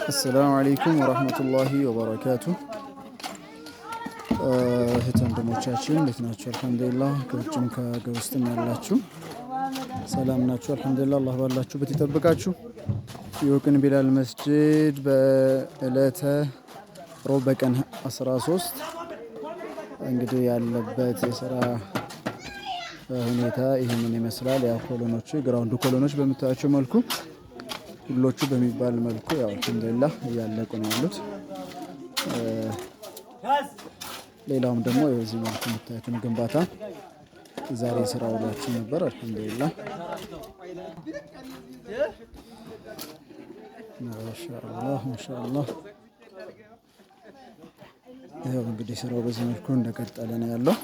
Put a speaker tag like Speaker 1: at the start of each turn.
Speaker 1: አሰላሙ አለይኩም ወራህመቱላሂ ወበረካቱ። እህት ወንድሞቻችን እንዴት ናችሁ? አልሐምዱሊላህ። ከውጭም ከሀገር ውስጥም ያላችሁ ሰላም ናችሁ? አልሐምዱሊላህ። አላህ ባላችሁበት ይጠብቃችሁ። የወቅን ቢላል መስጂድ በዕለተ ሮብ በቀን 13 እንግዲህ ያለበት የስራ ሁኔታ ይህንን ይመስላል። ያው column ኦቹ ground column ኦች በምታያቸው መልኩ ሁሎቹ በሚባል መልኩ ያው አልሐምዱሊላህ እያለቁ ነው ያሉት። ሌላውም ደግሞ በዚህ መልኩ የምታዩትን ግንባታ ዛሬ የስራ ውሏችን ነበር። አልሐምዱሊላህ ማሻአላህ ማሻአላህ። ይኸው እንግዲህ ስራው በዚህ መልኩ እንደቀጠለ ነው ያለው።